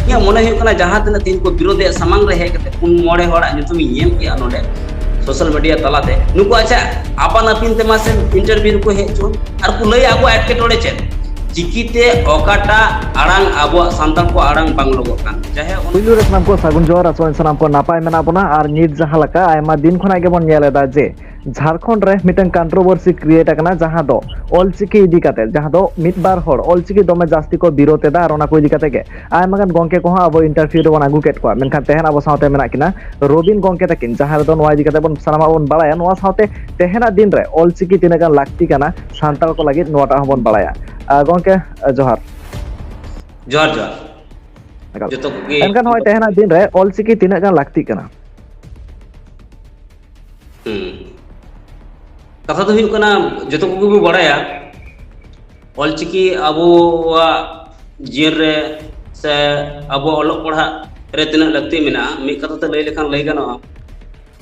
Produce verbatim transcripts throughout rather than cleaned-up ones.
ᱤᱧᱟᱹᱜ ᱢᱚᱱᱮ ᱦᱩᱭᱩᱜ ᱠᱟᱱᱟ, ᱡᱟᱦᱟᱸ ᱛᱤᱱᱟᱹᱜ ᱛᱤᱦᱤᱧ ᱠᱚ ᱵᱤᱨᱳᱫᱮᱜᱼᱟ ᱥᱟᱢᱟᱝ ᱨᱮ ᱦᱮᱡ ᱠᱟᱛᱮ, ᱯᱩᱱ ᱢᱚᱬᱮ ᱦᱚᱲᱟᱜ ᱧᱩᱛᱩᱢ ᱤᱧ ᱧᱮᱞ ᱠᱮᱜᱼᱟ ᱱᱚᱰᱮ ᱥᱳᱥᱟᱞ ᱢᱤᱰᱤᱭᱟ ᱛᱟᱞᱟᱛᱮ, ᱱᱩᱠᱩ ᱟᱪᱪᱷᱟ ᱟᱯᱟᱱ ᱟᱹᱯᱤᱱ ᱛᱮ ᱢᱟᱥᱮ ᱤᱱᱴᱟᱨᱵᱷᱤᱭᱩ ᱨᱮᱠᱚ ᱦᱮᱡ ᱦᱚᱪᱚ ᱟᱨ ᱠᱚ ᱞᱟᱹᱭᱟ ᱟᱵᱚᱣᱟᱜ ᱮᱴᱠᱮᱴᱚᱬᱮ ᱪᱮᱫ, ᱪᱤᱠᱤᱛᱮ ᱚᱠᱟᱴᱟᱜ ᱟᱲᱟᱝ ᱟᱵᱚᱣᱟᱜ ᱥᱟᱱᱛᱟᱲ ᱠᱚ ᱟᱲᱟᱝ ᱵᱟᱝ ᱞᱚᱜᱚᱜ ᱠᱟᱱ᱾ ᱡᱟᱦᱟᱸ ᱯᱩᱭᱞᱩ ᱨᱮ ᱥᱟᱱᱟᱢ ᱠᱚ ᱥᱟᱹᱜᱩᱱ ᱡᱚᱦᱟᱨ, ᱟᱥᱚᱜ ᱟᱹᱧ ᱥᱟᱱᱟᱢ ᱠᱚ ᱱᱟᱯᱟᱭ ᱢᱮᱱᱟᱜ ᱵᱚᱱᱟ᱾ ᱟᱨ ᱱᱤᱛ ᱡᱟᱦᱟᱸ ᱞᱮᱠᱟ ᱟᱭᱢᱟ ᱫᱤᱱ ᱠᱷᱚᱱᱟᱜ ᱜᱮᱵᱚᱱ ᱧᱮᱞ ᱮᱫᱟ ᱡᱮ ᱡᱷᱟᱲᱠᱷᱚᱸᱰ ᱨᱮ ᱢᱤᱫᱴᱟᱝ ᱠᱚᱱᱴᱨᱳᱵᱷᱟᱨᱥᱤ ᱠᱨᱤᱭᱮᱴ ᱟᱠᱟᱱᱟ, ᱡᱟᱦᱟᱸ ᱫᱚ ᱚᱞᱪᱤᱠᱤ ᱤᱫᱤ ᱠᱟᱛᱮ, ᱡᱟᱦᱟᱸ ᱫᱚ ᱢᱤᱫ ᱵᱟᱨ ᱦᱚᱲ ᱚᱞᱪᱤᱠᱤ ᱫᱚᱢᱮ ᱡᱟᱹᱥᱛᱤ ᱠᱚ ᱵᱤᱨᱳᱫ ᱮᱫᱟ᱾ ᱟᱨ ᱚᱱᱟ ᱠᱚ ᱤᱫᱤ ᱠᱟᱛᱮ ᱜᱮ ᱟᱭᱢᱟ ᱜᱟᱱ ᱜᱚᱝᱠᱮ ᱠᱚᱦᱚᱸ ᱟᱵᱚ ᱤᱱᱴᱟᱨᱵᱷᱤᱭᱩ ᱨᱮᱵᱚᱱ ᱟᱹᱜᱩ ᱠᱮᱫ ᱠᱚᱣᱟ, ᱢᱮᱱᱠᱷᱟᱱ ᱛᱮᱦᱮᱧ ᱟᱵᱚ ᱥᱟᱶᱛᱮ ᱢᱮᱱᱟᱜ ᱠᱤᱱᱟ ᱨᱚᱵᱤᱱ ᱜᱚᱝᱠᱮ ᱛᱟᱹᱠᱤᱱ, ᱡᱟᱦᱟᱸ ᱨᱮᱫᱚ ᱱᱚᱣᱟ ᱤᱫᱤ ᱠᱟᱛᱮ ᱵᱚᱱ ᱥᱟᱱᱟᱢᱟᱜ ᱵᱚᱱ ᱵᱟᱲᱟᱭᱟ᱾ ᱱᱚᱣᱟ ᱥᱟᱶᱛᱮ ᱛᱮᱦᱮᱧᱟᱜ ᱫᱤᱱ ᱨᱮ ᱚᱞᱪᱤᱠᱤ ᱛᱤᱱᱟᱹᱜ ᱜᱟᱱ ᱞᱟᱹᱠᱛᱤ ᱠᱟᱱᱟ ᱥᱟᱱᱛᱟᱲ ᱠᱚ ᱞᱟᱹᱜᱤᱫ, ᱱᱚᱣᱟᱴᱟᱜ ᱦᱚᱸᱵᱚᱱ ᱵᱟᱲᱟᱭᱟ᱾ ᱟᱨ ᱜᱚᱝᱠᱮ, ᱡᱚᱦᱟᱨ᱾ ᱡᱚᱦᱟᱨ, ᱡᱚᱦᱟᱨ᱾ ᱮᱠᱟᱞ᱾ ᱡᱚᱛᱚ ᱠᱚᱜᱮ ᱮᱱᱠᱷᱟᱱ ᱱᱚᱜᱼᱚᱭ ᱛᱮᱦᱮᱧᱟᱜ ᱫᱤᱱ ᱨᱮ ᱚᱞᱪᱤᱠᱤ ᱛᱤᱱᱟᱹᱜ ᱜᱟᱱ ᱞᱟᱹᱠᱛᱤᱜ ᱠᱟᱱᱟ? ᱦᱩᱸ᱾ ᱠᱟᱛᱷᱟ ᱫᱚ ᱦᱩᱭᱩᱜ ᱠᱟᱱᱟ, ᱡᱚᱛᱚ ᱠᱚᱜᱮ ᱵᱚ ᱵᱟᱲᱟᱭᱟ, ᱚᱞᱪᱤᱠᱤ ᱟᱵᱚᱣᱟᱜ ᱡᱤᱭᱚᱱ ᱨᱮ ᱥᱮ ᱟᱵᱚᱣᱟᱜ ᱚᱞᱚᱜ ᱯᱟᱲᱦᱟᱜ ᱨᱮ ᱛᱤᱱᱟᱹᱜ ᱞᱟᱹᱠᱛᱤ ᱢᱮᱱᱟᱜᱼᱟ, ᱢᱤᱫ ᱠᱟᱛᱷᱟ ᱛᱮ ᱞᱟᱹᱭ ᱞᱮᱠᱷᱟᱱ ᱞᱟᱹᱭ ᱜᱟᱱᱚᱜᱼᱟ,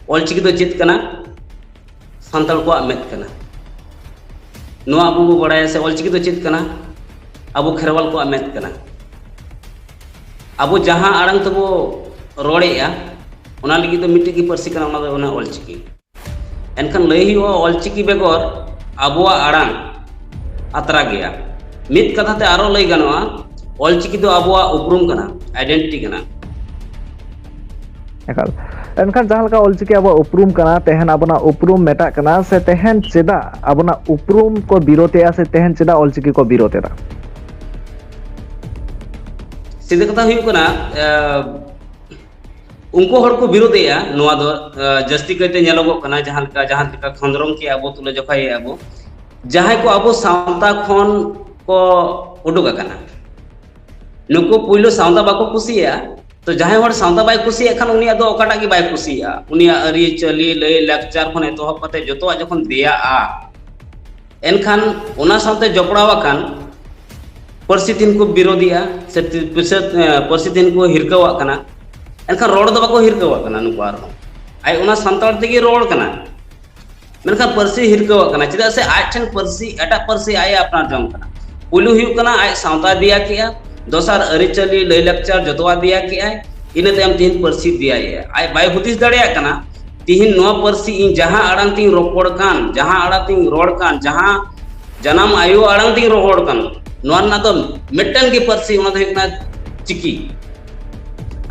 ᱚᱞᱪᱤᱠᱤ ᱫᱚ ᱪᱮᱫ ᱠᱟᱱᱟ? ᱥᱟᱱᱛᱟᱲ ᱠᱚᱣᱟᱜ ᱢᱮᱫ ᱠᱟᱱᱟ᱾ ᱱᱚᱣᱟ ᱟᱵᱚ ᱵᱚ ᱵᱟᱲᱟᱭᱟ᱾ ᱥᱮ ᱚᱞᱪᱤᱠᱤ ᱫᱚ ᱪᱮᱫ ᱠᱟᱱᱟ? ᱟᱵᱚ ᱠᱷᱮᱨᱣᱟᱞ ᱠᱚᱣᱟᱜ ᱢᱮᱫ ᱠᱟᱱᱟ᱾ ᱟᱵᱚ ᱡᱟᱦᱟᱸ ᱟᱲᱟᱝ ᱛᱮᱵᱚ ᱨᱚᱲᱮᱫᱼᱟ, ᱚᱱᱟ ᱞᱟᱹᱜᱤᱫ ᱫᱚ ᱢᱤᱫᱴᱮᱡ ᱜᱮ ᱯᱟᱹᱨᱥᱤ ᱠᱟᱱᱟ, ᱚᱱᱟ ᱫᱚ ᱚᱱᱟ ᱚᱞᱪᱤᱠᱤ᱾ ᱮᱱᱠᱷᱟᱱ ᱞᱟᱹᱭ ᱦᱩᱭᱩᱜᱼᱟ, ᱚᱞᱪᱤᱠᱤ ᱵᱮᱜᱚᱨ ᱟᱵᱚᱣᱟᱜ ᱟᱲᱟᱝ ᱟᱛᱨᱟ ᱜᱮᱭᱟ᱾ ᱢᱤᱫ ᱠᱟᱛᱷᱟ ᱛᱮ ᱟᱨᱚ ᱞᱟᱹᱭ ᱜᱟᱱᱚᱜᱼᱟ, ᱚᱞᱪᱤᱠᱤ ᱫᱚ ᱟᱵᱚᱣᱟᱜ ᱩᱯᱨᱩᱢ ᱠᱟᱱᱟ, ᱟᱭᱰᱮᱱᱴᱤᱴᱤ ᱠᱟᱱᱟ᱾ ᱮᱠᱟᱞ᱾ ᱮᱱᱠᱷᱟᱱ ᱡᱟᱦᱟᱸ ᱞᱮᱠᱟ ᱚᱞᱪᱤᱠᱤ ᱟᱵᱚᱣᱟᱜ ᱩᱯᱨᱩᱢ ᱠᱟᱱᱟ, ᱛᱮᱦᱮᱧ ᱟᱵᱚᱱᱟᱜ ᱩᱯᱨᱩᱢ ᱢᱮᱴᱟᱜ ᱠᱟᱱᱟ, ᱥᱮ ᱛᱮᱦᱮᱧ ᱪᱮᱫᱟᱜ ᱟᱵᱚᱱᱟᱜ ᱩᱯᱨᱩᱢ ᱠᱚ ᱵᱤᱨᱳᱫᱮᱜᱼᱟ, ᱥᱮ ᱛᱮᱦᱮᱧ ᱪᱮᱫᱟᱜ ᱚᱞᱪᱤᱠᱤ ᱠᱚ ᱵᱤᱨᱳᱫ ᱮᱫᱟ? ᱥᱤᱫᱷᱟᱹ ᱠᱟᱛᱷᱟ ᱦᱩᱭᱩᱜ ᱠᱟᱱᱟ, ᱮ, ᱩᱱᱠᱩ ᱦᱚᱲ ᱠᱚ ᱵᱤᱨᱳᱫᱮᱜᱼᱟ ᱱᱚᱣᱟ ᱫᱚ, ᱮ, ᱡᱟᱹᱥᱛᱤ ᱠᱟᱭᱛᱮ ᱧᱮᱞᱚᱜᱚᱜ ᱠᱟᱱᱟ, ᱡᱟᱦᱟᱸ ᱞᱮᱠᱟ, ᱡᱟᱦᱟᱸ ᱞᱮᱠᱟ ᱠᱷᱚᱸᱫᱽᱨᱚᱝ ᱠᱮᱜᱼᱟ ᱵᱚ, ᱛᱩᱞᱟᱹ ᱡᱚᱠᱷᱟᱭᱮᱜᱼᱟ ᱵᱚ, ᱡᱟᱦᱟᱸᱭ ᱠᱚ ᱟᱵᱚ ᱥᱟᱶᱛᱟ ᱠᱷᱚᱱ ᱠᱚ ᱩᱰᱩᱠ ᱟᱠᱟᱱᱟ, ᱱᱩᱠᱩ ᱯᱩᱭᱞᱩ ᱥᱟᱶᱛᱟ ᱵᱟᱠᱚ ᱠᱩᱥᱤᱭᱟᱜᱼᱟ᱾ ᱛᱚ, ᱡᱟᱦᱟᱸᱭ ᱦᱚᱲ ᱥᱟᱶᱛᱟ ᱵᱟᱭ ᱠᱩᱥᱤᱭᱟᱜ ᱠᱷᱟᱱ, ᱩᱱᱤᱭᱟᱜ ᱫᱚ ᱚᱠᱟᱴᱟᱜ ᱜᱮ ᱵᱟᱭ ᱠᱩᱥᱤᱭᱟᱜᱼᱟ᱾ ᱩᱱᱤᱭᱟᱜ ᱟᱹᱨᱤᱪᱟᱹᱞᱤ, ᱞᱟᱹᱭ ᱞᱟᱠᱪᱟᱨ ᱠᱷᱚᱱ ᱮᱛᱚᱦᱚᱵ ᱠᱟᱛᱮ ᱡᱚᱛᱚᱣᱟᱜ ᱡᱚᱠᱷᱚᱱ ᱫᱮᱭᱟᱜᱼᱟ, ᱮᱱᱠᱷᱟᱱ ᱚᱱᱟ ᱥᱟᱶᱛᱮ ᱡᱚᱯᱲᱟᱣ ᱟᱠᱟᱱ ᱯᱟᱹᱨᱥᱤ ᱛᱤᱱ ᱠᱚ ᱵᱤᱨᱳᱫᱤᱭᱟ ᱥᱮ ᱛᱤ-, ᱯᱟᱹᱨᱥᱤ, ᱮ, ᱯᱟᱹᱨᱥᱤ ᱛᱤᱱ ᱠᱚ ᱦᱤᱨᱠᱟᱹᱣᱟᱜ ᱠᱟᱱᱟ, ᱮᱱᱠᱷᱟᱱ ᱨᱚᱲ ᱫᱚ ᱵᱟᱠᱚ ᱦᱤᱨᱠᱟᱹᱣᱟᱜ ᱠᱟᱱᱟ ᱱᱩᱠᱩ ᱟᱨᱦᱚᱸ᱾ ᱟᱡ ᱚᱱᱟ ᱥᱟᱱᱛᱟᱲ ᱛᱮᱜᱮ ᱨᱚᱲ ᱠᱟᱱᱟ, ᱢᱮᱱᱠᱷᱟᱱ ᱯᱟᱹᱨᱥᱤ ᱦᱤᱨᱠᱟᱹᱣᱟᱜ ᱠᱟᱱᱟ᱾ ᱪᱮᱫᱟᱜ ᱥᱮ ᱟᱡ ᱴᱷᱮᱱ ᱯᱟᱹᱨᱥᱤ, ᱮᱴᱟᱜ ᱯᱟᱹᱨᱥᱤ ᱟᱡ ᱮ ᱟᱯᱱᱟᱨ ᱡᱚᱝ ᱠᱟᱱᱟ᱾ ᱯᱩᱭᱞᱩ ᱦᱩᱭᱩᱜ ᱠᱟᱱᱟ, ᱟᱡ ᱥᱟᱶᱛᱟ ᱫᱮᱭᱟ ᱠᱮᱜᱼᱟ, ᱫᱚᱥᱟᱨ ᱟᱹᱨᱤᱪᱟᱹᱞᱤ, ᱞᱟᱹᱭᱼᱞᱟᱠᱪᱟᱨ ᱡᱚᱛᱚᱣᱟᱜ ᱫᱮᱭᱟ ᱠᱮᱜᱼᱟᱭ, ᱤᱱᱟᱹ ᱛᱟᱭᱚᱢ ᱛᱤᱦᱤᱧ ᱯᱟᱹᱨᱥᱤ ᱫᱮᱭᱟᱭᱮᱜᱼᱟ᱾ ᱟᱡ ᱵᱟᱭ ᱦᱩᱫᱤᱥ ᱫᱟᱲᱮᱭᱟᱜ ᱠᱟᱱᱟ, ᱛᱤᱦᱤᱧ ᱱᱚᱣᱟ ᱯᱟᱹᱨᱥᱤ ᱤᱧ ᱡᱟᱦᱟᱸ ᱟᱲᱟᱝ ᱛᱤᱧ ᱨᱚᱯᱚᱲ ᱠᱟᱱ, ᱡᱟᱦᱟᱸ ᱟᱲᱟᱝ ᱛᱤᱧ ᱨᱚᱲ ᱠᱟᱱ, ᱡᱟᱦᱟᱸ ᱡᱟᱱᱟᱢ ᱟᱭᱳ ᱟᱲᱟᱝ ᱛᱤᱧ ᱨᱚᱲ ᱠᱟᱱ, ᱱᱚᱣᱟ ᱨᱮᱱᱟᱜ ᱫᱚ ᱢᱤᱫᱴᱟᱝ ᱜᱮ ᱯᱟᱹᱨᱥᱤ, ᱚᱱᱟ ᱫᱚ ᱦᱩᱭᱩᱜ ᱠᱟᱱᱟ ᱪᱤᱠᱤ᱾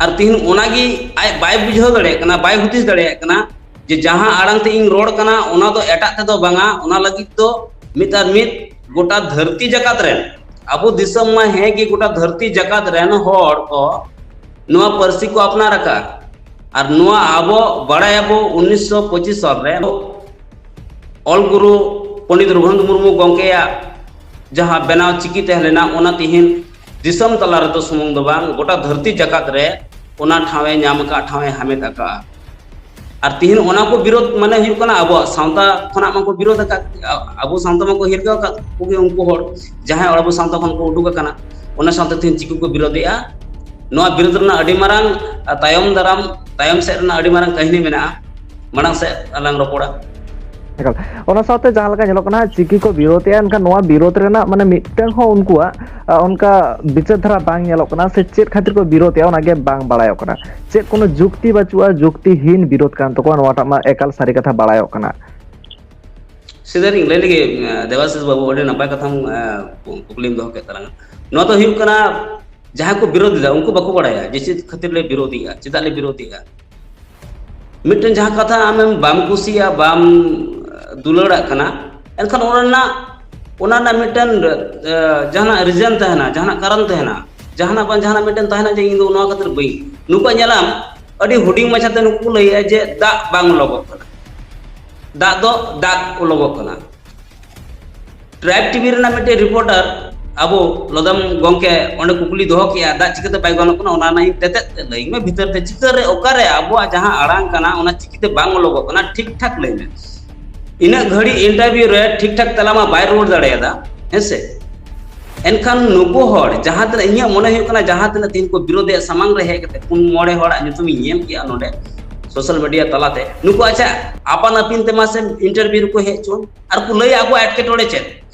ᱟᱨ ᱛᱤᱦᱤᱧ ᱚᱱᱟᱜᱮ ᱟᱡ ᱵᱟᱭ ᱵᱩᱡᱷᱟᱹᱣ ᱫᱟᱲᱮᱭᱟᱜ ᱠᱟᱱᱟ, ᱵᱟᱭ ᱦᱩᱫᱤᱥ ᱫᱟᱲᱮᱭᱟᱜ ᱠᱟᱱᱟ ᱡᱮ ᱡᱟᱦᱟᱸ ᱟᱲᱟᱝ ᱛᱮ ᱤᱧ ᱨᱚᱲ ᱠᱟᱱᱟ, ᱚᱱᱟ ᱫᱚ ᱮᱴᱟᱜ ᱛᱮᱫᱚ ᱵᱟᱝᱟ᱾ ᱚᱱᱟ ᱞᱟᱹᱜᱤᱫ ᱫᱚ ᱢᱤᱫ ᱟᱨ ᱢᱤᱫ ᱜᱚᱴᱟ ᱫᱷᱟᱹᱨᱛᱤ ᱡᱟᱠᱟᱛ ᱨᱮᱱ, ᱟᱵᱚ ᱫᱤᱥᱚᱢ ᱢᱟ ᱦᱮᱸ ᱜᱮ, ᱜᱚᱴᱟ ᱫᱷᱟᱹᱨᱛᱤ ᱡᱟᱠᱟᱛ ᱨᱮᱱ ᱦᱚᱲ ᱠᱚ ᱱᱚᱣᱟ ᱯᱟᱹᱨᱥᱤ ᱠᱚ ᱟᱯᱱᱟᱨ ᱟᱠᱟᱫᱼᱟ᱾ ᱟᱨ ᱱᱚᱣᱟ ᱟᱵᱚ ᱵᱟᱲᱟᱭᱟᱵᱚ ᱩᱱᱤᱥᱥᱚ ᱯᱚᱸᱪᱤᱥ ᱥᱟᱞ ᱨᱮ ᱚᱞ ᱜᱩᱨᱩ ᱯᱚᱱᱰᱤᱛ ᱨᱚᱜᱷᱩᱱᱟᱛᱷ ᱢᱩᱨᱢᱩ ᱜᱚᱢᱠᱮᱭᱟᱜ ᱡᱟᱦᱟᱸ ᱵᱮᱱᱟᱣ ᱪᱤᱠᱤ ᱛᱟᱦᱮᱸ ᱞᱮᱱᱟ, ᱚᱱᱟ ᱛᱤᱦᱤᱧ ᱫᱤᱥᱚᱢ ᱛᱟᱞᱟ ᱨᱮᱫᱚ ᱥᱩᱢᱩᱝ ᱫᱚ ᱵᱟᱝ, ᱜᱚᱴᱟ ᱫᱷᱟᱹᱨᱛᱤ ᱡᱟᱠᱟᱛ ᱨᱮ ᱚᱱᱟ ᱴᱷᱟᱶ ᱮ ᱧᱟᱢ ᱟᱠᱟᱫ, ᱴᱷᱟᱶ ᱮ ᱦᱟᱢᱮᱴ ᱟᱠᱟᱫᱼᱟ᱾ ᱟᱨ ᱛᱤᱦᱤᱧ ᱚᱱᱟ ᱠᱚ ᱵᱤᱨᱳᱫ ᱢᱟᱱᱮ ᱦᱩᱭᱩᱜ ᱠᱟᱱᱟ ᱟᱵᱚᱣᱟᱜ ᱥᱟᱶᱛᱟ ᱠᱷᱚᱱᱟᱜ ᱢᱟᱠᱚ ᱵᱤᱨᱳᱫ ᱟᱠᱟᱫ, ᱟᱵᱚ ᱥᱟᱶᱛᱟ ᱢᱟᱠᱚ ᱦᱤᱨᱠᱟᱹ ᱟᱠᱟᱫ ᱠᱚᱜᱮ ᱩᱱᱠᱩ ᱦᱚᱲ, ᱡᱟᱦᱟᱸᱭ ᱟᱵᱚ ᱥᱟᱶᱛᱟ ᱠᱷᱚᱱ ᱠᱚ ᱩᱰᱩᱠ ᱟᱠᱟᱱᱟ, ᱚᱱᱟ ᱥᱟᱶᱛᱮ ᱛᱤᱦᱤᱧ ᱪᱤᱠᱤ ᱠᱚ ᱵᱤᱨᱳᱫᱮᱜᱼᱟ᱾ ᱱᱚᱣᱟ ᱵᱤᱨᱳᱫ ᱨᱮᱱᱟᱜ ᱟᱹᱰᱤ ᱢᱟᱨᱟᱝ, ᱟ, ᱛᱟᱭᱚᱢ ᱫᱟᱨᱟᱢ, ᱛᱟᱭᱚᱢ ᱥᱮᱫ ᱨᱮᱱᱟᱜ ᱟᱹᱰᱤ ᱢᱟᱨᱟᱝ ᱠᱟᱹᱦᱱᱤ ᱢᱮᱱᱟᱜᱼᱟ, ᱢᱟᱲᱟᱝ ᱥᱮᱫ ᱟᱞᱟᱝ ᱨᱚᱯᱚᱲᱟ᱾ ᱮᱠᱟᱞ᱾ ᱚᱱᱟ ᱥᱟᱶᱛᱮ ᱡᱟᱦᱟᱸ ᱞᱮᱠᱟ ᱧᱮᱞᱚᱜ ᱠᱟᱱᱟ, ᱪᱤᱠᱤ ᱠᱚ ᱵᱤᱨᱳᱫᱮᱜᱼᱟ, ᱮᱱᱠᱷᱟᱱ ᱱᱚᱣᱟ ᱵᱤᱨᱳᱫ ᱨᱮᱱᱟᱜ ᱢᱟᱱᱮ ᱢᱤᱫᱴᱟᱝ ᱦᱚᱸ ᱩᱱᱠᱩᱣᱟᱜ, ᱟ, ᱚᱱᱠᱟ ᱵᱤᱪᱟᱹᱨ ᱫᱷᱟᱨᱟ ᱵᱟᱝ ᱧᱮᱞᱚᱜ ᱠᱟᱱᱟ, ᱥᱮ ᱪᱮᱫ ᱠᱷᱟᱹᱛᱤᱨ ᱠᱚ ᱵᱤᱨᱳᱫᱮᱜᱼᱟ, ᱚᱱᱟᱜᱮ ᱵᱟᱝ ᱵᱟᱲᱟᱭᱚᱜ ᱠᱟᱱᱟ᱾ ᱪᱮᱫ ᱠᱳᱱᱳ ᱡᱩᱠᱛᱤ ᱵᱟᱹᱪᱩᱜᱼᱟ, ᱡᱩᱠᱛᱤᱦᱤᱱ ᱵᱤᱨᱳᱫ ᱠᱟᱱ ᱛᱟᱠᱚᱣᱟ, ᱱᱚᱣᱟᱴᱟᱜ ᱢᱟ ᱮᱠᱟᱞ ᱥᱟᱹᱨᱤ ᱠᱟᱛᱷᱟ ᱵᱟᱲᱟᱭᱚᱜ ᱠᱟᱱᱟ᱾ ᱥᱮᱫᱟᱨᱤᱧ ᱞᱟᱹᱭ ᱞᱮᱜᱮ, ᱫᱮᱵᱟᱥᱤᱥ ᱵᱟᱹᱵᱩ, ᱟᱹᱰᱤ ᱱᱟᱯᱟᱭ ᱠᱟᱛᱷᱟᱢ, ᱮ, ᱠᱩᱠᱞᱤᱢ ᱫᱚᱦᱚ ᱠᱮᱫ ᱛᱟᱞᱟᱝᱟ᱾ ᱱᱚᱣᱟ ᱫᱚ ᱦᱩᱭᱩᱜ ᱠᱟᱱᱟ, ᱡᱟᱦᱟᱸᱭ ᱠᱚ ᱵᱤᱨᱳᱫ ᱮᱫᱟ, ᱩᱱᱠᱩ ᱵᱟᱠᱚ ᱵᱟᱲᱟᱭᱟ ᱡᱮ ᱪᱮᱫ ᱠᱷᱟᱹᱛᱤᱨ ᱞᱮ ᱵᱤᱨᱳᱫᱮᱜᱼᱟ, ᱪᱮᱫᱟᱜ ᱞᱮ ᱵᱤᱨᱳᱫᱮᱜᱼᱟ᱾ ᱢᱤᱫᱴᱮᱱ ᱡᱟᱦᱟᱸ ᱠᱟᱛᱷᱟ ᱟᱢᱮᱢ ᱵᱟᱢ ᱠᱩᱥᱤᱭᱟᱜᱼᱟ, ᱵᱟᱢ ᱫᱩᱞᱟᱹᱲᱟᱜ ᱠᱟᱱᱟ, ᱮᱱᱠᱷᱟᱱ ᱚᱱᱟ ᱨᱮᱱᱟᱜ, ᱚᱱᱟ ᱨᱮᱱᱟᱜ ᱢᱤᱫᱴᱮᱱ, ᱮ, ᱡᱟᱦᱟᱱᱟᱜ reason ᱛᱟᱦᱮᱱᱟ, ᱡᱟᱦᱟᱱᱟᱜ ᱠᱟᱨᱚᱱ ᱛᱟᱦᱮᱱᱟ, ᱡᱟᱦᱟᱱᱟᱜ ᱵᱟᱝ ᱡᱟᱦᱟᱱᱟᱜ ᱢᱤᱫᱴᱮᱱ ᱛᱟᱦᱮᱱᱟ ᱡᱮ ᱤᱧ ᱫᱚ ᱱᱚᱣᱟ ᱠᱷᱟᱹᱛᱤᱨ ᱵᱟᱹᱧ᱾ ᱱᱩᱠᱩᱣᱟᱜ ᱧᱮᱞᱟᱢ, ᱟᱹᱰᱤ ᱦᱩᱰᱤᱧ ᱢᱟᱪᱷᱟᱛᱮ ᱱᱩᱠᱩ ᱠᱚ ᱞᱟᱹᱭᱮᱜᱼᱟ ᱡᱮ ᱫᱟᱜ ᱵᱟᱝ ᱞᱚᱜᱚᱜ ᱠᱟᱱᱟ, ᱫᱟᱜ ᱫᱚ ᱫᱟᱜ ᱞᱚᱜᱚᱜ ᱠᱟᱱᱟ᱾ Tribe TV ᱨᱮᱱᱟᱜ ᱢᱤᱫᱴᱮᱱ reporter ᱟᱵᱚ ᱞᱚᱫᱚᱢ ᱜᱚᱢᱠᱮ ᱚᱸᱰᱮ ᱠᱩᱠᱞᱤ ᱫᱚᱦᱚ ᱠᱮᱜᱼᱟ, ᱫᱟᱜ ᱪᱤᱠᱟᱹᱛᱮ ᱵᱟᱭ ᱜᱟᱱᱚᱜ ᱠᱟᱱᱟ, ᱚᱱᱟ ᱨᱮᱱᱟᱜ ᱤᱧ ᱛᱮᱛᱮᱫ ᱛᱮ ᱞᱟᱹᱭ ᱢᱮ, ᱵᱷᱤᱛᱟᱹᱨ ᱛᱮ ᱪᱤᱠᱟᱹᱨᱮ, ᱚᱠᱟᱨᱮ ᱟᱵᱚᱣᱟᱜ ᱡᱟᱦᱟᱸ ᱟᱲᱟᱝ ᱠᱟᱱᱟ, ᱚᱱᱟ ᱪᱤᱠᱟᱹᱛᱮ ᱵᱟᱝ ᱚᱞᱚᱜᱚᱜ ᱠᱟᱱᱟ, ᱴᱷᱤᱠ ᱴᱷᱟᱠ ᱞᱟᱹᱭ ᱢᱮ᱾ ᱤᱱᱟᱹᱜ ᱜᱷᱟᱹᱲᱤᱡ interview ᱨᱮ ᱴᱷᱤᱠ ᱴᱷᱟᱠ ᱛᱮᱞᱟ ᱢᱟ ᱵᱟᱭ ᱨᱩᱣᱟᱹᱲ ᱫᱟᱲᱮᱭᱟᱫᱟ, ᱦᱮᱸ ᱥᱮ? ᱮᱱᱠᱷᱟᱱ ᱱᱩᱠᱩ ᱦᱚᱲ ᱡᱟᱦᱟᱸ ᱛᱤᱱᱟᱹᱜ, ᱤᱧᱟᱹᱜ ᱢᱚᱱᱮ ᱦᱩᱭᱩᱜ ᱠᱟᱱᱟ, ᱡᱟᱦᱟᱸ ᱛᱤᱱᱟᱹᱜ ᱛᱤᱦᱤᱧ ᱠᱚ ᱵᱤᱨᱳᱫᱮᱜᱼᱟ, ᱥᱟᱢᱟᱝ ᱨᱮ ᱦᱮᱡ ᱠᱟᱛᱮ ᱯᱩᱱ ᱢᱚᱬᱮ ᱦᱚᱲᱟᱜ ᱧᱩᱛᱩᱢᱤᱧ ᱧᱮᱞ ᱠᱮᱜᱼᱟ ᱱᱚᱰᱮ social media ᱛᱟᱞᱟᱛᱮ, ᱱᱩᱠᱩ ᱟᱪᱪᱷᱟ ᱟᱯᱟᱱ ᱟᱹᱯᱤᱱ ᱛᱮ ᱢᱟᱥᱮ interview ᱨᱮᱠᱚ ᱦᱮᱡ ᱦᱚᱪᱚ ᱟᱨ ᱠᱚ ᱞᱟᱹᱭᱟ ᱟᱠᱚᱣᱟᱜ ᱮᱴᱠᱮᱴᱚᱬᱮ ᱪᱮᱫ?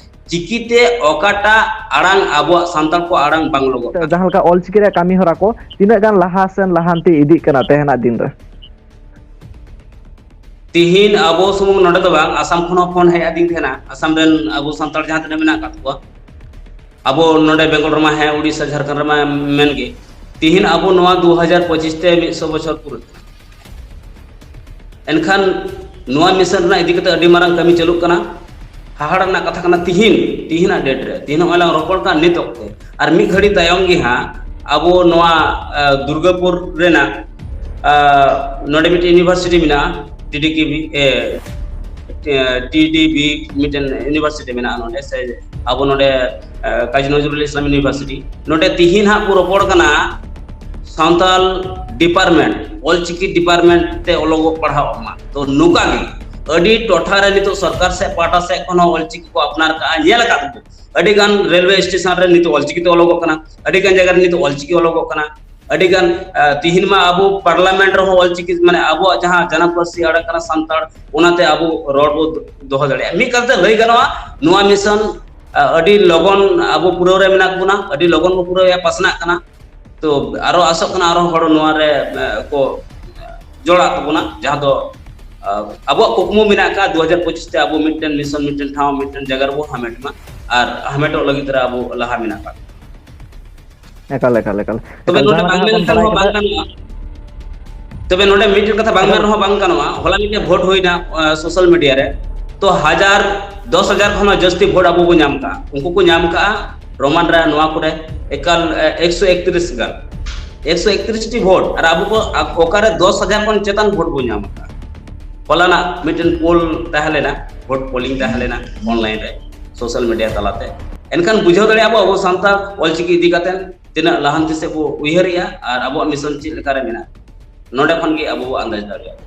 ᱪᱤᱠᱤᱛᱮ ᱚᱠᱟᱴᱟᱜ ᱟᱲᱟᱝ ᱟᱵᱚᱣᱟᱜ ᱥᱟᱱᱛᱟᱲ ᱠᱚ ᱟᱲᱟᱝ ᱵᱟᱝ ᱚᱞᱚᱜᱚᱜ ᱠᱟᱱᱟ? ᱡᱟᱦᱟᱸ ᱞᱮᱠᱟ ᱚᱞᱪᱤᱠᱤ ᱨᱮᱭᱟᱜ ᱠᱟᱹᱢᱤ ᱦᱚᱨᱟ ᱠᱚ ᱛᱤᱱᱟᱹᱜ ᱜᱟᱱ ᱞᱟᱦᱟ ᱥᱮᱱ ᱞᱟᱦᱟᱱᱛᱤ ᱤᱫᱤᱜ ᱠᱟᱱᱟ ᱛᱮᱦᱮᱧᱟᱜ ᱫᱤᱱ ᱨᱮ? ᱛᱤᱦᱤᱧ ᱟᱵᱚ ᱥᱩᱢᱩᱝ ᱱᱚᱰᱮ ᱫᱚ ᱵᱟᱝ, ᱟᱥᱟᱢ ᱠᱷᱚᱱ ᱦᱚᱸ ᱯᱷᱳᱱ ᱦᱮᱡ ᱟᱹᱫᱤᱧ ᱛᱟᱦᱮᱱᱟ᱾ ᱟᱥᱟᱢ ᱨᱮᱱ ᱟᱵᱚ ᱥᱟᱱᱛᱟᱲ ᱡᱟᱦᱟᱸ ᱛᱤᱱᱟᱹᱜ ᱢᱮᱱᱟᱜ ᱟᱠᱟᱫ ᱠᱚᱣᱟ, ᱟᱵᱚ ᱱᱚᱰᱮ ᱵᱮᱝᱜᱚᱞ ᱨᱮᱢᱟ ᱦᱮᱸ, ᱩᱲᱤᱥᱥᱟ, ᱡᱷᱟᱲᱠᱷᱚᱸᱰ ᱨᱮᱢᱟ ᱢᱮᱱ ᱜᱮ᱾ ᱛᱤᱦᱤᱧ ᱟᱵᱚ ᱱᱚᱣᱟ ᱫᱩ ᱦᱟᱡᱟᱨ ᱯᱚᱸᱪᱤᱥ ᱛᱮ ᱢᱤᱫ ᱥᱚ ᱵᱚᱪᱷᱚᱨ ᱯᱩᱨᱟᱹᱜ ᱠᱟᱱᱟ᱾ ᱮᱱᱠᱷᱟᱱ ᱱᱚᱣᱟ ᱢᱤᱥᱚᱱ ᱨᱮᱱᱟᱜ ᱤᱫᱤ ᱠᱟᱛᱮ ᱟᱹᱰᱤ ᱢᱟᱨᱟᱝ ᱠᱟᱹᱢᱤ ᱪᱟᱹᱞᱩᱜ ᱠᱟᱱᱟ᱾ ᱦᱟᱦᱟᱲᱟ ᱨᱮᱱᱟᱜ ᱠᱟᱛᱷᱟ ᱠᱟᱱᱟ, ᱛᱤᱦᱤᱧ, ᱛᱤᱦᱤᱧᱟᱜ ᱰᱮᱴ ᱨᱮ, ᱛᱤᱦᱤᱧ ᱱᱚᱜᱼᱚᱭ ᱞᱟᱝ ᱨᱚᱯᱚᱲ ᱠᱟᱱ ᱱᱤᱛ ᱚᱠᱛᱮ, ᱟᱨ ᱢᱤᱫ ᱜᱷᱟᱹᱲᱤ ᱛᱟᱭᱚᱢ ᱜᱮ ᱦᱟᱸᱜ ᱟᱵᱚ ᱱᱚᱣᱟ, ᱟᱸ, ᱫᱩᱨᱜᱟᱯᱩᱨ ᱨᱮᱱᱟᱜ, ᱟᱸ, ᱱᱚᱰᱮ ᱢᱤᱫᱴᱮᱱ ᱤᱭᱩᱱᱤᱵᱷᱟᱨᱥᱤᱴᱤ ᱢᱮᱱᱟᱜᱼᱟ, ᱴᱤᱰᱤᱠᱤᱵᱤ, ᱮ, ᱮ, ᱴᱤᱰᱤᱵᱤ ᱢᱤᱫᱴᱮᱱ ᱤᱭᱩᱱᱤᱵᱷᱟᱨᱥᱤᱴᱤ ᱢᱮᱱᱟᱜᱼᱟ ᱱᱚᱰᱮ, ᱥᱮ ᱟᱵᱚ ᱱᱚᱰᱮ, ᱟᱸ, ᱠᱟᱡᱤ ᱱᱚᱡᱨᱩᱞ ᱤᱥᱞᱟᱢ ᱤᱭᱩᱱᱤᱵᱷᱟᱨᱥᱤᱴᱤ᱾ ᱱᱚᱰᱮ ᱛᱤᱦᱤᱧ ᱦᱟᱸᱜ ᱠᱚ ᱨᱚᱯᱚᱲ ᱠᱟᱱᱟ ᱥᱟᱱᱛᱟᱞ ᱰᱤᱯᱟᱨᱴᱢᱮᱱᱴ, ᱚᱞᱪᱤᱠᱤ ᱰᱤᱯᱟᱨᱴᱢᱮᱱᱴ ᱛᱮ ᱚᱞᱚᱜᱚᱜ ᱯᱟᱲᱦᱟᱣ ᱢᱟ᱾ ᱛᱚ ᱱᱚᱝᱠᱟ ᱜᱮ ᱟᱹᱰᱤ ᱴᱚᱴᱷᱟ ᱨᱮ ᱱᱤᱛᱚᱜ ᱥᱚᱨᱠᱟᱨ ᱥᱮᱫ ᱯᱟᱦᱴᱟ ᱥᱮᱫ ᱠᱷᱚᱱ ᱦᱚᱸ ᱚᱞᱪᱤᱠᱤ ᱠᱚ ᱟᱯᱱᱟᱨ ᱠᱟᱜᱼᱟ, ᱧᱮᱞ ᱟᱠᱟᱫ ᱠᱚ᱾ ᱟᱹᱰᱤ ᱜᱟᱱ ᱨᱮᱞᱣᱮ ᱥᱴᱮᱥᱚᱱ ᱨᱮ ᱱᱤᱛᱚᱜ ᱚᱞᱪᱤᱠᱤ ᱛᱮ ᱚᱞᱚᱜᱚᱜ ᱠᱟᱱᱟ, ᱟᱹᱰᱤ ᱜᱟᱱ ᱡᱟᱭᱜᱟ ᱨᱮ ᱱᱤᱛᱚᱜ ᱚᱞᱪᱤᱠᱤ ᱚᱞᱚᱜᱚᱜ ᱠᱟᱱᱟ, ᱟᱹᱰᱤ ᱜᱟᱱ, ᱟᱸ, ᱛᱤᱦᱤᱧ ᱢᱟ ᱟᱵᱚ ᱯᱟᱨᱞᱟᱢᱮᱱᱴ ᱨᱮᱦᱚᱸ ᱚᱞᱪᱤᱠᱤ, ᱢᱟᱱᱮ ᱟᱵᱚᱣᱟᱜ ᱡᱟᱦᱟᱸ ᱡᱟᱱᱟᱢ ᱯᱟᱹᱨᱥᱤ ᱟᱲᱟᱝ ᱠᱟᱱᱟ ᱥᱟᱱᱛᱟᱲ, ᱚᱱᱟᱛᱮ ᱟᱵᱚ ᱨᱚᱲ ᱵᱚ ᱫᱚᱦᱚ ᱫᱟᱲᱮᱭᱟᱜᱼᱟ᱾ ᱢᱤᱫ ᱠᱟᱛᱷᱟ ᱛᱮ ᱞᱟᱹᱭ ᱜᱟᱱᱚᱜᱼᱟ, ᱱᱚᱣᱟ ᱢᱤᱥᱚᱱ, ᱟᱸ, ᱟᱹᱰᱤ ᱞᱚᱜᱚᱱ ᱟᱵᱚ ᱯᱩᱨᱟᱹᱣ ᱨᱮ ᱢᱮᱱᱟᱜ ᱵᱚᱱᱟ, ᱟᱹᱰᱤ ᱞᱚᱜᱚᱱ ᱵᱚ ᱯᱩᱨᱟᱹᱣᱮᱫᱼᱟ, ᱯᱟᱥᱱᱟᱜ ᱠᱟᱱᱟ᱾ ᱛᱚ ᱟᱨᱚ ᱟᱥᱚᱜ ᱠᱟᱱᱟ ᱟᱨᱚ ᱦᱚᱲ ᱱᱚᱣᱟ ᱨᱮ, ᱮ, ᱠᱚ ᱡᱚᱲᱟᱜ ᱛᱟᱵᱚᱱᱟ, ᱡᱟᱦᱟᱸ ᱫᱚ, ᱟ, ᱟᱵᱚᱣᱟᱜ ᱠᱩᱠᱢᱩ ᱢᱮᱱᱟᱜ ᱟᱠᱟᱫ ᱫᱩ ᱦᱟᱡᱟᱨ ᱯᱚᱸᱪᱤᱥ ᱛᱮ ᱟᱵᱚ ᱢᱤᱫᱴᱮᱱ ᱢᱤᱥᱚᱱ, ᱢᱤᱫᱴᱮᱱ ᱴᱷᱟᱶ, ᱢᱤᱫᱴᱮᱱ ᱡᱟᱭᱜᱟ ᱨᱮᱵᱚ ᱦᱟᱢᱮᱴ ᱢᱟ, ᱟᱨ ᱦᱟᱢᱮᱴᱚᱜ ᱞᱟᱹᱜᱤᱫ ᱨᱮ ᱟᱵᱚ ᱞᱟᱦᱟ ᱢᱮᱱᱟᱜ ᱟᱠᱟᱫ᱾ ᱮᱠᱟᱞ, ᱮᱠᱟᱞ, ᱮᱠᱟᱞ᱾ ᱛᱚᱵᱮ ᱮᱠᱟᱞ, ᱱᱚᱰᱮ ᱡᱟᱦᱟᱸ ᱵᱟᱝ ᱞᱮᱠᱟ ᱢᱮᱱ ᱵᱚᱱ ᱞᱮᱠᱷᱟᱱ ᱵᱟᱲᱟᱭ ᱦᱚᱸ ᱵᱟᱝ ᱠᱮᱫᱟ᱾ ᱜᱟᱱᱚᱜᱼᱟ᱾ ᱛᱚᱵᱮ ᱱᱚᱰᱮ ᱢᱤᱫᱴᱮᱱ ᱠᱟᱛᱷᱟ ᱵᱟᱝ ᱢᱮᱱ ᱮᱠᱟᱞ᱾ ᱨᱮᱦᱚᱸ ᱵᱟᱝ ᱜᱟᱱᱚᱜᱼᱟ᱾ ᱦᱚᱞᱟ ᱢᱤᱫᱴᱮᱱ ᱵᱷᱳᱴ ᱦᱩᱭᱱᱟ, ᱟ, ᱥᱳᱥᱟᱞ ᱢᱤᱰᱤᱭᱟ ᱨᱮ, ᱛᱚ ᱦᱟᱡᱟᱨ, ᱫᱚᱥ ᱦᱟᱡᱟᱨ ᱠᱷᱚᱱ ᱦᱚᱸ ᱡᱟᱹᱥᱛᱤ ᱵᱷᱳᱴ ᱟᱵᱚ ᱵᱚ ᱧᱟᱢ ᱠᱟᱜᱼᱟ, ᱩᱱᱠᱩ ᱠᱚ ᱧᱟᱢ ᱠᱟᱜᱼᱟ ᱨᱳᱢᱟᱱ ᱨᱮ ᱱᱚᱣᱟ ᱠᱚᱨᱮ ᱮᱠᱟᱞ, ᱮ, ᱮᱠᱥᱚ ᱮᱠᱛᱨᱤᱥ ᱜᱟᱱ, ᱮᱠᱥᱚ ᱮᱠᱛᱨᱤᱥ ᱴᱤ ᱵᱷᱳᱴ, ᱟᱨ ᱟᱵᱚ ᱠᱚ, ᱟ-, ᱚᱠᱟᱨᱮ ᱫᱚᱥ ᱦᱟᱡᱟᱨ ᱠᱷᱚᱱ ᱪᱮᱛᱟᱱ ᱵᱷᱳᱴ ᱵᱚ ᱧᱟᱢ ᱟᱠᱟᱫᱼᱟ᱾ ᱦᱚᱞᱟᱱᱟᱜ ᱢᱤᱫᱴᱮᱱ ᱯᱳᱞ ᱛᱟᱦᱮᱸ ᱞᱮᱱᱟ, ᱵᱷᱳᱴ ᱯᱳᱞᱤᱝ ᱛᱟᱦᱮᱸ ᱞᱮᱱᱟ ᱚᱱᱞᱟᱭᱤᱱ ᱨᱮ, ᱥᱳᱥᱟᱞ ᱢᱤᱰᱤᱭᱟ ᱛᱟᱞᱟᱛᱮ᱾ ᱮᱱᱠᱷᱟᱱ ᱵᱩᱡᱷᱟᱹᱣ ᱫᱟᱲᱮᱭᱟᱜᱼᱟ ᱵᱚ ᱟᱵᱚ ᱥᱟᱱᱛᱟᱲ ᱚᱞᱪᱤᱠᱤ ᱤᱫᱤ ᱠᱟᱛᱮ ᱛᱤᱱᱟᱹᱜ ᱞᱟᱦᱟᱱᱛᱤ ᱥᱮᱫ ᱵᱚ ᱩᱭᱦᱟᱹᱨᱮᱜᱼᱟ ᱟᱨ ᱟᱵᱚᱣᱟᱜ ᱢᱤᱥᱚᱱ ᱪᱮᱫ ᱞᱮᱠᱟᱨᱮ ᱢᱮᱱᱟᱜᱼᱟ, ᱱᱚᱰᱮ ᱠᱷᱚᱱ ᱜᱮ ᱟᱵᱚ ᱵᱚ ᱟᱱᱫᱟᱡᱽ ᱫᱟᱲᱮᱭᱟᱜᱼᱟ᱾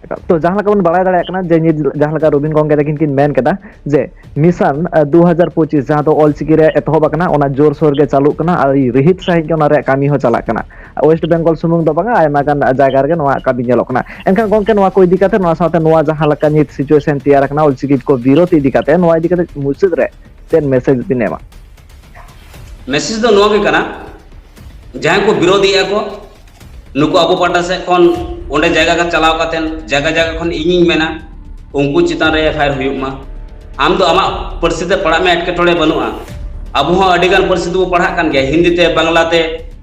ᱮᱠᱟᱞ᱾ ᱛᱚ, ᱡᱟᱦᱟᱸ ᱞᱮᱠᱟ ᱵᱚᱱ ᱵᱟᱲᱟᱭ ᱫᱟᱲᱮᱭᱟᱜ ᱠᱟᱱᱟ ᱡᱮ ᱱᱤᱛ ᱡᱟᱦᱟᱸ ᱞᱮᱠᱟ ᱨᱚᱵᱤᱱ ᱜᱚᱝᱠᱮ ᱛᱟᱹᱠᱤᱱ ᱠᱤᱱ ᱢᱮᱱ ᱠᱮᱫᱟ ᱡᱮ ᱢᱤᱥᱚᱱ, ᱟᱸ, ᱫᱩ ᱦᱟᱡᱟᱨ ᱯᱚᱸᱪᱤᱥ ᱡᱟᱦᱟᱸ ᱫᱚ ᱚᱞᱪᱤᱠᱤ ᱨᱮ ᱮᱛᱚᱦᱚᱵ ᱟᱠᱟᱱᱟ, ᱚᱱᱟ ᱡᱳᱨᱥᱳᱨ ᱜᱮ ᱪᱟᱹᱞᱩᱜ ᱠᱟᱱᱟ ᱟᱨ ᱨᱤᱦᱤᱴ ᱥᱟᱺᱦᱤᱡ ᱜᱮ ᱚᱱᱟ ᱨᱮᱭᱟᱜ ᱠᱟᱹᱢᱤ ᱦᱚᱸ ᱪᱟᱞᱟᱜ ᱠᱟᱱᱟ᱾ ᱳᱭᱮᱥᱴ ᱵᱮᱝᱜᱚᱞ ᱥᱩᱢᱩᱝ ᱫᱚ ᱵᱟᱝᱟ, ᱟᱭᱢᱟ ᱜᱟᱱ ᱡᱟᱭᱜᱟ ᱨᱮᱜᱮ ᱱᱚᱣᱟ ᱠᱟᱹᱢᱤ ᱧᱮᱞᱚᱜ ᱠᱟᱱᱟ᱾ ᱮᱱᱠᱷᱟᱱ ᱜᱚᱝᱠᱮ, ᱱᱚᱣᱟ ᱠᱚ ᱤᱫᱤ ᱠᱟᱛᱮ, ᱱᱚᱣᱟ ᱥᱟᱶᱛᱮ ᱱᱚᱣᱟ ᱡᱟᱦᱟᱸ ᱞᱮᱠᱟ ᱱᱤᱛ situation ᱛᱮᱭᱟᱨ ᱟᱠᱟᱱᱟ ᱚᱞᱪᱤᱠᱤ ᱠᱚ ᱵᱤᱨᱳᱫᱷ ᱤᱫᱤ ᱠᱟᱛᱮ, ᱱᱚᱣᱟ ᱤᱫᱤ ᱠᱟᱛᱮ ᱢᱩᱪᱟᱹᱫ ᱨᱮ ᱪᱮᱫ ᱢᱮᱥᱮᱡᱽ ᱵᱤᱱ ᱮᱢᱟ? ᱢᱮᱥᱮᱡᱽ ᱫᱚ ᱱᱚᱣᱟ ᱜᱮ ᱠᱟᱱᱟ, ᱡᱟᱦᱟᱸᱭ ᱠᱚ ᱵᱤᱨᱳᱫᱷᱤᱭᱮᱫᱼᱟ ᱠᱚ, ᱱᱩᱠᱩ ᱟᱵᱚ ᱯᱟᱦᱴᱟ ᱥᱮᱫ ᱠᱷᱚᱱ ᱚᱸᱰᱮ ᱡᱟᱭᱜᱟ ᱠᱚ ᱪᱟᱞᱟᱣ ᱠᱟᱛᱮ, ᱡᱟᱭᱜᱟ ᱡᱟᱭᱜᱟ ᱠᱷᱚᱱ ᱤᱧᱤᱧ ᱢᱮᱱᱟ, ᱩᱱᱠᱩ ᱪᱮᱛᱟᱱ ᱨᱮ ᱮᱯᱷ ᱟᱭ ᱟᱨ ᱦᱩᱭᱩᱜ ᱢᱟ᱾ ᱟᱢ ᱫᱚ ᱟᱢᱟᱜ ᱯᱟᱹᱨᱥᱤ ᱛᱮ ᱯᱟᱲᱦᱟᱜ ᱢᱮ, ᱮᱴᱠᱮᱴᱚᱬᱮ ᱵᱟᱹᱱᱩᱜᱼᱟ᱾ ᱟᱵᱚ ᱦᱚᱸ ᱟᱹᱰᱤ ᱜᱟᱱ ᱯᱟᱹᱨᱥᱤ ᱛᱮᱵᱚ ᱯᱟᱲᱦᱟᱜ ᱠᱟᱱ ᱜᱮᱭᱟ, ᱦᱤᱱᱫᱤ ᱛᱮ, ᱵᱟᱝᱞᱟ ᱛᱮ,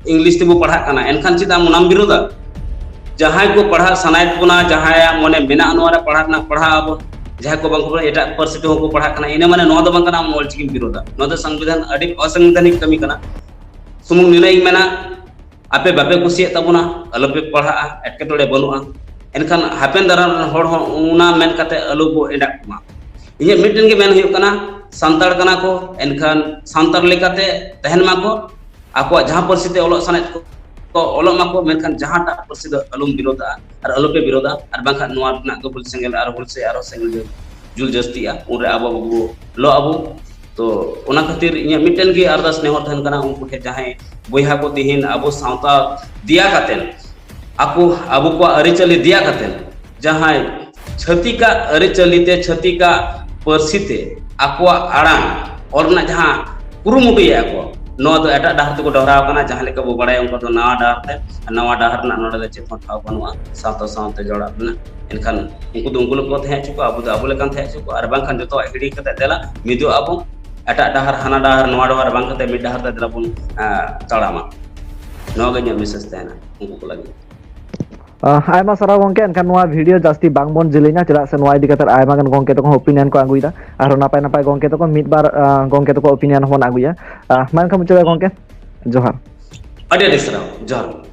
ᱤᱝᱞᱤᱥ ᱛᱮᱵᱚ ᱯᱟᱲᱦᱟᱜ ᱠᱟᱱᱟ, ᱮᱱᱠᱷᱟᱱ ᱪᱮᱫ ᱟᱢ ᱚᱱᱟᱢ ᱵᱤᱨᱳᱫᱟ? ᱡᱟᱦᱟᱸᱭ ᱠᱚ ᱯᱟᱲᱦᱟᱜ ᱥᱟᱱᱟᱭᱮᱫ ᱵᱚᱱᱟ, ᱡᱟᱦᱟᱸᱭᱟᱜ ᱢᱚᱱᱮ ᱢᱮᱱᱟᱜᱼᱟ ᱱᱚᱣᱟ ᱨᱮ ᱯᱟᱲᱦᱟᱜ ᱨᱮᱱᱟᱜ, ᱯᱟᱲᱦᱟᱜ ᱟᱵᱚ᱾ ᱡᱟᱦᱟᱸᱭ ᱠᱚ ᱵᱟᱝ ᱠᱚ ᱯᱟᱲᱦᱟᱜ, ᱮᱴᱟᱜ ᱯᱟᱹᱨᱥᱤ ᱛᱮᱦᱚᱸ ᱠᱚ ᱯᱟᱲᱦᱟᱜ ᱠᱟᱱᱟ, ᱤᱱᱟᱹ ᱢᱟᱱᱮ ᱱᱚᱣᱟ ᱫᱚ ᱵᱟᱝ ᱠᱟᱱᱟ ᱟᱢ ᱚᱞᱪᱤᱠᱤᱢ ᱵᱤᱨᱳᱫᱟ᱾ ᱱᱚᱣᱟ ᱫᱚ ᱥᱚᱝᱵᱤᱫᱷᱟᱱ ᱟᱹᱰᱤ ᱚᱥᱟᱝᱵᱤᱫᱷᱟᱱᱤᱠ ᱠᱟᱹᱢᱤ ᱠᱟᱱᱟ᱾ ᱥᱩᱢᱩᱝ ᱱᱤᱱᱟᱹᱜ ᱤᱧ ᱢᱮᱱᱟ, ᱟᱯᱮ ᱵᱟᱯᱮ ᱠᱩᱥᱤᱭᱟᱜ ᱛᱟᱵᱚᱱᱟ, ᱟᱞᱚᱯᱮ ᱯᱟᱲᱦᱟᱜᱼᱟ, ᱮᱴᱠᱮᱴᱚᱬᱮ ᱵᱟᱹᱱᱩᱜᱼᱟ᱾ ᱮᱱᱠᱷᱟᱱ ᱦᱟᱯᱮᱱ ᱫᱟᱨᱟᱢ ᱨᱮᱱ ᱦᱚᱲ ᱦᱚᱸ ᱚᱱᱟ ᱢᱮᱱ ᱠᱟᱛᱮ ᱟᱞᱚ ᱵᱚ ᱮᱸᱰᱟᱜ ᱠᱚᱢᱟ᱾ ᱤᱧᱟᱹᱜ ᱢᱤᱫᱴᱮᱱ ᱜᱮ ᱢᱮᱱ ᱦᱩᱭᱩᱜ ᱠᱟᱱᱟ, ᱥᱟᱱᱛᱟᱲ ᱠᱟᱱᱟ ᱠᱚ, ᱮᱱᱠᱷᱟᱱ ᱥᱟᱱᱛᱟᱲ ᱞᱮᱠᱟᱛᱮ ᱛᱟᱦᱮᱱ ᱢᱟᱠᱚ, ᱟᱠᱚᱣᱟᱜ ᱡᱟᱦᱟᱸ ᱯᱟᱹᱨᱥᱤ ᱛᱮ ᱚᱞᱚᱜ ᱥᱟᱱᱟᱭᱮᱫ ᱠᱚ ᱚᱞᱚᱜ ᱢᱟᱠᱚ, ᱢᱮᱱᱠᱷᱟᱱ ᱡᱟᱦᱟᱸᱴᱟᱜ ᱯᱟᱹᱨᱥᱤ ᱫᱚ ᱟᱞᱚᱢ ᱵᱤᱨᱳᱫᱟ ᱟᱨ ᱟᱞᱚᱯᱮ ᱵᱤᱨᱳᱫᱟ, ᱟᱨ ᱵᱟᱝᱠᱷᱟᱱ ᱱᱚᱣᱟ ᱨᱮᱱᱟᱜ ᱫᱚ ᱦᱩᱞ ᱥᱮᱸᱜᱮᱞ ᱟᱨ ᱦᱩᱞ ᱥᱮ ᱟᱨᱚ ᱥᱮᱸᱜᱮᱞ ᱡᱩᱞ ᱡᱟᱹᱥᱛᱤᱜᱼᱟ, ᱩᱱᱨᱮ ᱟᱵᱚ ᱵᱟᱵᱚ ᱞᱚᱜ ᱟᱵᱚ᱾ ᱛᱚ ᱚᱱᱟ ᱠᱷᱟᱹᱛᱤᱨ ᱤᱧᱟᱹᱜ ᱢᱤᱫᱴᱮᱱ ᱜᱮ ᱟᱨᱫᱟᱥ ᱱᱮᱦᱚᱨ ᱛᱟᱦᱮᱱ ᱠᱟᱱᱟ, ᱩᱱᱠᱩ ᱴᱷᱮᱱ ᱡᱟᱦᱟᱸᱭ ᱵᱚᱭᱦᱟ ᱠᱚ ᱛᱤᱦᱤᱧ ᱟᱵᱚ ᱥᱟᱶᱛᱟ ᱫᱮᱭᱟ ᱠᱟᱛᱮ, ᱟᱠᱚ ᱟᱵᱚ ᱠᱚᱣᱟᱜ ᱟᱹᱨᱤᱪᱟᱹᱞᱤ ᱫᱮᱭᱟ ᱠᱟᱛᱮ, ᱡᱟᱦᱟᱸᱭ ᱪᱷᱟᱹᱛᱤᱠᱟᱜ ᱟᱹᱨᱤᱪᱟᱹᱞᱤ ᱛᱮ, ᱪᱷᱟᱹᱛᱤᱠᱟᱜ ᱯᱟᱹᱨᱥᱤ ᱛᱮ ᱟᱠᱚᱣᱟᱜ ᱟᱲᱟᱝ ᱚᱞ ᱨᱮᱱᱟᱜ ᱡᱟᱦᱟᱸ ᱠᱩᱨᱩᱢᱩᱴᱩᱭᱮᱫᱼᱟ ᱠᱚ, ᱱᱚᱣᱟ ᱫᱚ ᱮᱴᱟᱜ ᱰᱟᱦᱟᱨ ᱛᱮᱠᱚ ᱰᱚᱦᱨᱟᱣ ᱠᱟᱱᱟ᱾ ᱡᱟᱦᱟᱸ ᱞᱮᱠᱟ ᱵᱚ ᱵᱟᱲᱟᱭᱟ, ᱚᱱᱠᱟ ᱫᱚ ᱱᱟᱣᱟ ᱰᱟᱦᱟᱨ ᱛᱮ, ᱱᱟᱣᱟ ᱰᱟᱦᱟᱨ ᱨᱮᱱᱟᱜ ᱱᱚᱰᱮ ᱫᱚ ᱪᱮᱫ ᱦᱚᱸ ᱴᱷᱟᱶ ᱵᱟᱹᱱᱩᱜᱼᱟ ᱥᱟᱶᱛᱟ ᱥᱟᱶᱛᱮ ᱡᱚᱲᱟᱣ ᱨᱮᱱᱟᱜ᱾ ᱮᱱᱠᱷᱟᱱ ᱩᱱᱠᱩ ᱫᱚ ᱩᱱᱠᱩ ᱞᱮᱠᱟ ᱠᱚ ᱛᱟᱦᱮᱸ ᱦᱚᱪᱚ ᱠᱚᱣᱟ, ᱟᱵᱚ ᱫᱚ ᱟᱵᱚ ᱞᱮᱠᱟᱱ ᱛᱟᱦᱮᱸ ᱦᱚᱪᱚ ᱠᱚᱣᱟ, ᱟᱨ ᱵᱟᱝᱠᱷᱟᱱ ᱡᱚᱛᱚᱣᱟᱜ ᱦᱤᱲᱤᱧ ᱠᱟᱛᱮ ᱫᱮᱞᱟ ᱢᱤᱫᱚᱜ ᱟᱵᱚ, ᱮᱴᱟᱜ ᱰᱟᱦᱟᱨ, ᱦᱟᱱᱟ ᱰᱟᱦᱟᱨ, ᱱᱚᱣᱟ ᱰᱟᱦᱟᱨ ᱵᱟᱝ ᱠᱟᱛᱮ ᱢᱤᱫ ᱰᱟᱦᱟᱨ ᱛᱮ ᱫᱮᱞᱟ ᱵᱚᱱ, ᱟᱸ, ᱛᱟᱲᱟᱢᱟ᱾ ᱱᱚᱣᱟ ᱜᱮ ᱤᱧᱟᱹᱜ ᱢᱮᱥᱮᱡᱽ ᱛᱟᱦᱮᱱᱟ ᱩᱱᱠᱩ ᱠᱚ ᱞᱟᱹᱜᱤᱫ᱾ ᱟᱦ, ᱟᱭᱢᱟ ᱥᱟᱨᱦᱟᱣ ᱜᱚᱝᱠᱮ᱾ ᱮᱱᱠᱷᱟᱱ ᱱᱚᱣᱟ ᱵᱷᱤᱰᱤᱭᱳ ᱡᱟᱹᱥᱛᱤ ᱵᱟᱝ ᱵᱚᱱ ᱡᱮᱞᱮᱧᱟ, ᱪᱮᱫᱟᱜ ᱥᱮ ᱱᱚᱣᱟ ᱤᱫᱤ ᱠᱟᱛᱮ ᱟᱭᱢᱟ ᱜᱟᱱ ᱜᱚᱝᱠᱮ ᱛᱟᱠᱚ ᱦᱚᱸ ᱚᱯᱤᱱᱤᱭᱚᱱ ᱠᱚ ᱟᱹᱜᱩᱭᱮᱫᱟ᱾ ᱟᱨᱦᱚᱸ ᱱᱟᱯᱟᱭ ᱱᱟᱯᱟᱭ ᱜᱚᱝᱠᱮ ᱛᱟᱠᱚ, ᱢᱤᱫ ᱵᱟᱨ, ᱟᱦ, ᱜᱚᱝᱠᱮ ᱛᱟᱠᱚ ᱚᱯᱤᱱᱤᱭᱚᱱ ᱦᱚᱸᱵᱚᱱ ᱟᱹᱜᱩᱭᱟ᱾ ᱟᱦ, ᱢᱟ ᱮᱱᱠᱷᱟᱱ ᱢᱩᱪᱟᱹᱫ ᱨᱮ ᱜᱚᱝᱠᱮ, ᱡᱚᱦᱟᱨ᱾ ᱟᱹᱰᱤ ᱟᱹᱰᱤ ᱥᱟᱨᱦᱟᱣ, ᱡᱚᱦᱟᱨ᱾